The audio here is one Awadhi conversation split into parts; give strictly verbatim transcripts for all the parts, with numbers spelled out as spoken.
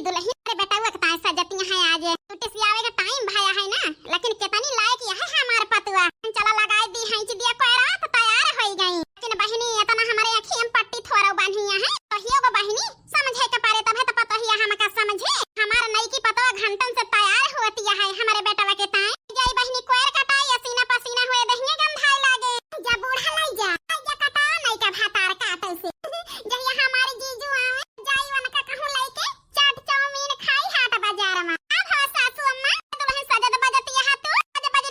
दुलहिन रे बेटवा के ताई सजतिया है आज। टूटी सियावे के टाइम भया है ना, लेकिन केतनी लायक यह है हमार पतुआ। चला लगाई दी है, दिया कोयरा तो तैयार होई गई। लेकिन बहिनी, इतना हमारे अखियम पट्टी थोड़ा बांधिया है, कहियो गो बहिनी समझे के पारे, तबे तो पतोहिया हमका समझे। हमार नईकी पतवा घंटन से तैयार होतिया है हमारे बेटवा के ताई। जाई बहिनी कोयर कटाई, असीना पसीना हुए दहिया गंधाई लागे। जा बूढ़ा लाई जा, लाई जा कटा नईका भातार काटे से। जहिया हमारे जीजू आवे, जाई उनका कहूँ लइके चाट चाउमीन खाई हाट बाजार में। अब हो सासू अम्मा, दुलहिन सजत बजत यहाँ तू, सज बज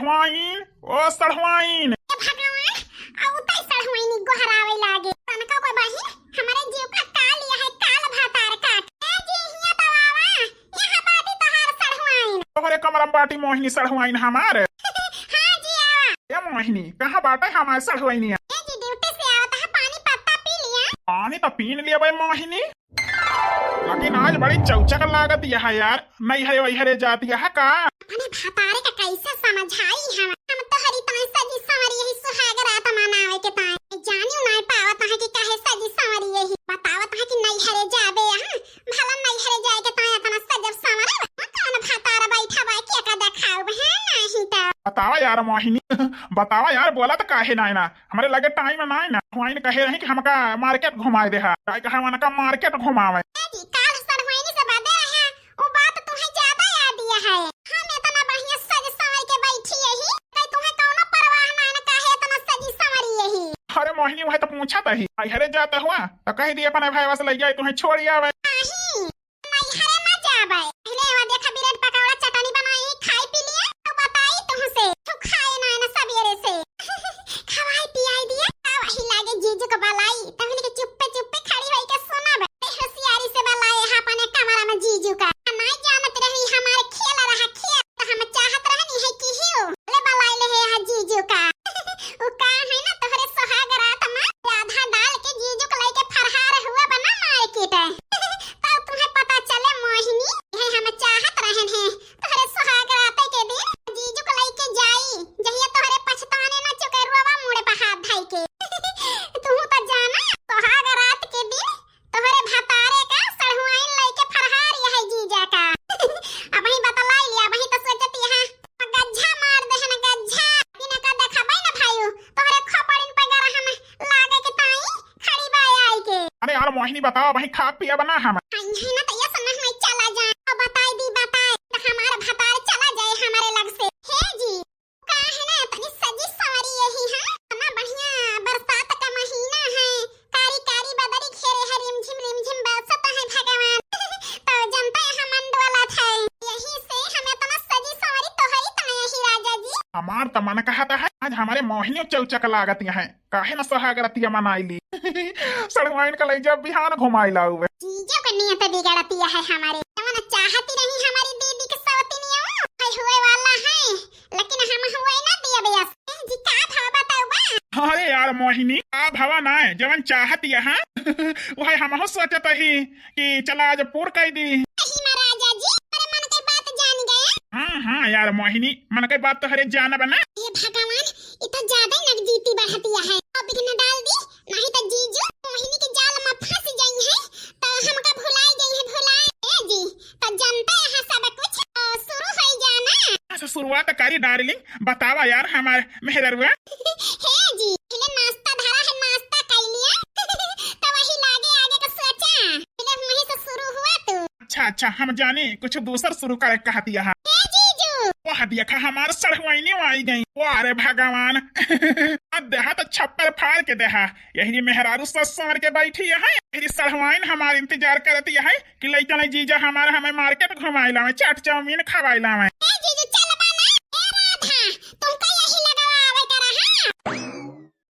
सढ़ुआइन, ओ सढ़ुआइन। ए भगवान, अउतै सढ़ुआइनी गोहरावै लागे। तनका को बहिन, हमरे जीव का काल यहै, काल भातार काट। ए जी, हियाँ तो आवा, यहाँ बाटी तोहार सढ़ुआइन। तोहरे कमरा में बाटी मोहिनी सढ़ुआइन हमार। हाँ जी, आवा। ए मोहिनी, कहाँ बाटै हमार सढ़ुआइनिया? ए जी, ड्यूटी से आवत है, पानी पत्ता पी लिया। पानी तो पीन लिया भाई मोहिनी, लेकिन आज बड़ी चौचक लागत यह यार, नैहरे वैहरे जात यह का? अपने भतारे का कैसे समझाई हम? हम तोहरी ताई सजी संवरी यही सुहाग रात मनावे के ताई। जानियो नाय पावत है कि काहे सजी संवरी यही। बतावत है कि नैहरे जाबे यहाँ, भला नैहरे जाए के ताई इतना सजब संवरे? कौन भतार बैठा बा के का देखाऊ है नहीं तो। बतावा यार मोहिनी, बतावा यार, बोला तो काहे नाय ना? हमरे लगे टाइम नाय ना। हुआइन कहे रही कि हमका मार्केट घुमाए देहा। काय कहा उनका मार्केट घुमावे। ए जी, काल सढ़ुआइनी से बादे रहे, वो बात तुम्हें ज्यादा याद दिया है। हम इतना बढ़िया सज संवर के बैठी यही, कहीं तुम्हें कौनो परवाह ना, ना काहे इतना सजी संवरी यही। अरे मोहिनी, वह तो पूछा तही। नैहरे जाता हुआ तो कह दिए अपने भाई से ले जाए, तुम्हें छोड़ आवे। नहीं, नैहरे ना जाबे। पहले एवा देखा, ब्रेड पकौड़ा चटनी बनाई, खाई पी लिए, तो बताई तुमसे। तू खाए ना, ना सबेरे से। खवाई पियाई दिए, अब वही लागे जीजू को बलाई, तभी के चुप्पे चुप्पे खड़ी होई के सुनब। ते होशियारी से बलाए है अपने कमरा में जीजू का। नहीं जानत रही हमारे खेल रहा खेल, तो हम चाहत रहनी है कि हियो ले बलाई ले है जीजू का। उ का है ना, तोहरे सुहाग रात में आधा डाल के जीजू के लेके फरहार हुआ बना मार्केट। तब तुम्हें पता चले मोहिनी, यही हम चाहत रहन हैं। तोहरे सुहाग रात के दिन जीजू के लेके जाई, जहिया तोहरे पछताने ना चुके रोवा मुड़े पर हाथ धई के। तू तो जाना, सुहाग रात के दिन तोहरे भतारे का सढ़ुआइन लइके फरहार यहै जीजा का। अबहीं बतलाई लिया, अबहीं तो सोचत यहाँ गज्झा मार देहन, गज्झा। बिना का देखबै न भाइयो, तोहरे खोपड़िन पे गरहन लागे के ताई खड़ी बा आई के। अरे यार मोहिनी, बतावा, अबहीं खा पिया बना हम। आई है ना, तो ये सुना है, चला जाए। तो बताई दी, बताई, तो हमार भतार चला जाए हमारे लग से। हे जी, का है ना, तनी सजी संवरी यही है ना, बढ़िया बरसात का महीना है, कारी कारी बदरी घेरे है, रिमझिम रिमझिम बरसत है भगवान। तो जनता यहाँ मन डोलत है, यही से हम इतना सजी संवरी तोहरी तनय ही राजा जी। हमार त मन कहत है आज हमरे मोहिनियो चौचक लागत है, काहे न सुहाग रतिया मनाई ली। सड़वाइन का लई जा बिहान घुमाई लाऊ। जीजो का नियत बिगड़तिया है हमारे, जवन चाहती रही हमारी दीदी के सवतिनिया, है हुए वाला है। लेकिन हम हुए ना दिया भैया। ए जी, का भाव बताऊ बा? अरे यार मोहिनी, का भावा ना है, जवन चाहत यहाँ वह हमहू सोचत ही कि चला आज पूर कर दी। सही में राजा जी, अरे मन के बात जान गए। हाँ हाँ यार मोहिनी, मन के बात तो हरे जान बना। ये भगवान, ये तो ज्यादा ही नजदीकी बढ़तिया है। अब विघ्न डाल दी, नहीं तो जीजू मोहिनी के जाल में फंस जाई है, तो हमका भुलाई जाई है, भुलाई। ए जी, तो जनता यहाँ सब कुछ, अ, शुरू हो जाना। अच्छा, शुरुआत करी डार्लिंग, बतावा यार हमार मेहररुआ। हे जी, पहले नाश्ता धरा है, नाश्ता कर लिया। तो वही लागे आगे का सोचा, पहले वहीं से शुरू हुआ तू। अच्छा अच्छा, हम जाने कुछ दूसर शुरू करे कहती है। हे जीजू। वह देखा हमार सड़वाइनी आई गई। वाह रे भगवान। अब देहा तो छप्पर फाड़ के देहा। यही मेहरारू सस संवर के बैठी है, यही सड़वाइन हमार इंतजार करती है। कि लइका नहीं जीजा हमार हमें मार्केट घुमाई लावे, चाट चाउमीन खवाई लावे। ए जीजू चल बना, ए राधा, तुमका यही लगावा आवे करा, हाँ?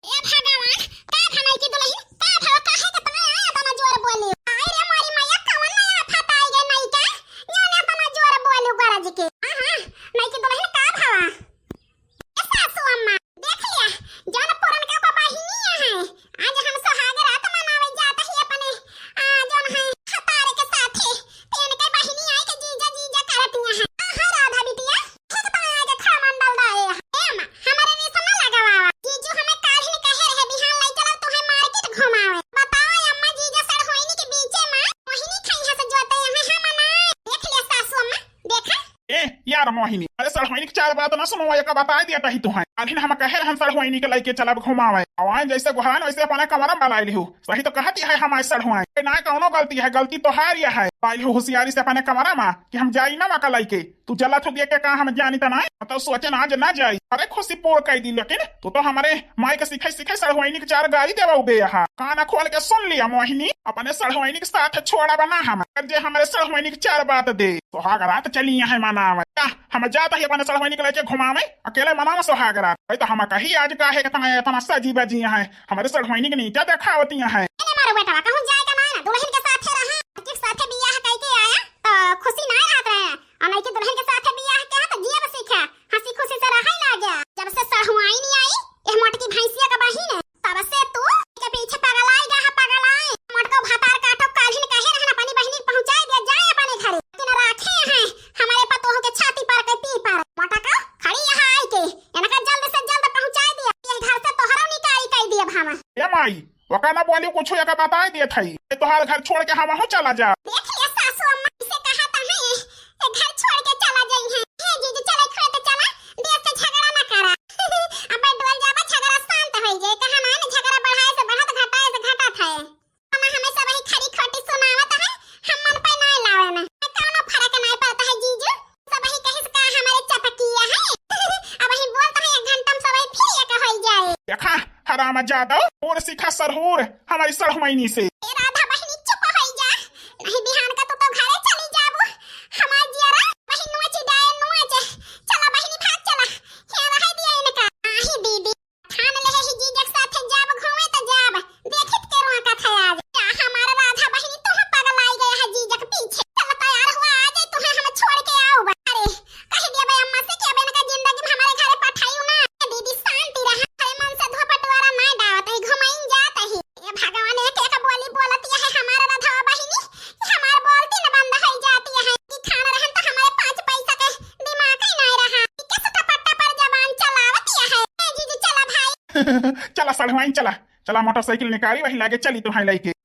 ए भगवान, का भा नई की दुल्हन, का भा काहे के तना आया तना जोर बोली? आई रे मोरी मैया, कवन नया आफत आई गए नई का? जो ना तना जोर बोलू गरज के। हाँ, हाँ, नई की दुल्हन का भा? ए सासू अम्मा, देख लिया, जौन पुरनका को बहिनी है, आज हम सुहाग रात मनावे जात ही अपने, आ, जौन है, खतारे के साथे, ते इनके बहिनी आई के जीजा, जीजा करतिया है। आहा, राधा बिटिया, ठीक तो आज खरमंडल डाले है। ए अम्मा, हमारे नीस ना लगावा। जीजू हमें काल ही कहे रहे, बिहान लाई चलो, तुम्हें मार्केट घुमावे। बताओ अम्मा, जीजा सड़होइनी के बीचे में, मोहिनी खैया से जोते हैं, हम ना। देख लिया सासू अम्मा, देखा? ए, यार मोहिनी, अरे सड़वाइन के चार बात ना सुनो, एक बता दिया तही तुहाई। अभी हम कहे रहन सड़वाइन के लइके चलब घुमावे। अवाइन जैसे गोहरान वैसे अपना कमरा में बलाई लिहू। सही तो कहती है हमारे सड़वाइन। ए, ना कौनो गलती है, गलती तो हार यह है। आइल हो होशियारी से अपने कमरा मा कि हम जाई ना मका लइके। तू चलत हो देख के का हम जानी त नाई, तो सोचे ना आज ना जाई। अरे खुशी पोर कइ दी, लेकिन तू तो हमरे माई के सिखाई सिखाई सड़हुआइनी के चार गारी देवा उबे यहाँ। कान खोल के सुन लिया मोहिनी, अपने सड़हुआइनी के साथ छोड़ा बना हम। अगर जे हमरे सड़हुआइनी के चार बात दे, सुहाग रात चली यहाँ मनावे। जा, हम जात ही अपने सड़हुआइनी के लेके घुमावे, अकेले मनावे सुहाग रात। भाई तो हम कही आज काहे के तना इतना सजी बजी है, हमरे सड़हुआइनी के नीचा देखावती है। अरे मारो बेटवा, कहूँ जाए के ना, ना, दुल्हन के साथे रहा, के साथे बियाह कइके आया, तो खुशी ना रहत रहे। और नहीं कि दुल्हन के साथे बियाह के है, तो जियब सीखा, हंसी खुशी से रहे लागे। जब से सड़हुआइनी आई, ये मोटकी भैंसिया का बहिन, तब से तू के पीछे पगलाई गा है, पगलाई। मोटको भतार काटो, काल्हिन कहे रहन अपनी बहिनी के पहुंचाई दे, जाए अपने घरे। लेकिन राखे हैं हमारे पतोह के छाती पर के पीपर। मोटका, खड़ी यहाँ आई के, इनका जल्द से जल्द पहुंचाई दिया। ये घर से तोहरा निकाई कई दिया भामा। ए माई, ओका ना बोली कुछ, एका बताई देत हई। ए तोहार घर छोड़ के हम हूँ चला जा। देख लिया सासू अम्मा से कहा त है, ए घर छोड़ के चला जाई है। हे जीजू चले खेत चला, देश से झगड़ा ना करा। अब डोल जाबा, झगड़ा शांत होई जाए। कहा ना, ना झगड़ा बढ़ाए से बढ़त, घटाए से घटत है। हम हमेशा वही खरी खोटी सुनावत है, हम मन पे ना लावे ना। कौनो फर्क ना पड़ता है जीजू, सब ही कहिस का हमारे चपकिया है। अब ही बोलता है एक घंटा में सब ही फिर एक हो जाए। देखा हराम जादव, और सीखा सरहूर हमारी सड़हुआइनी से। ए राधा बहिनी चुप हो जा, नहीं बिहान का तू तो घरे चली जाबू। हमार जियरा बहिन नोच डाए नोच। चला बहिनी भाग चला, यहाँ रह दिया इनका। आही दीदी, ठान ले ही जीजक साथे जाब घूमे त जाब। देखित के रोआ का था आज। क्या हमारा राधा बहिनी तुह पगलाई गया है जीजक पीछे। चल तैयार हुआ, आ जाए तुहे हम छोड़ के आओ। अरे, कह दिया बे अम्मा से कि अब इनका जिंदगी में हमारे घरे पठाइयो ना। दीदी शांति रहा, हरे मन से धोपटवारा ना डावत ही, घुमाइन जात ही। ये भगवान एक एक बोली बोलत है हमारा राधा बहिनी, कि हमार बोलती न बंद हो जाती है। कि खाना रहन तो हमारे पाँच पैसा के दिमाग ही ना रहा। कि कैसे टपट टपर जबान चलावत है। ए जीजू चला भाई। चला सड़हुआइन चला, चला मोटरसाइकिल निकाली वही लागे चली तुम्हारे लइके।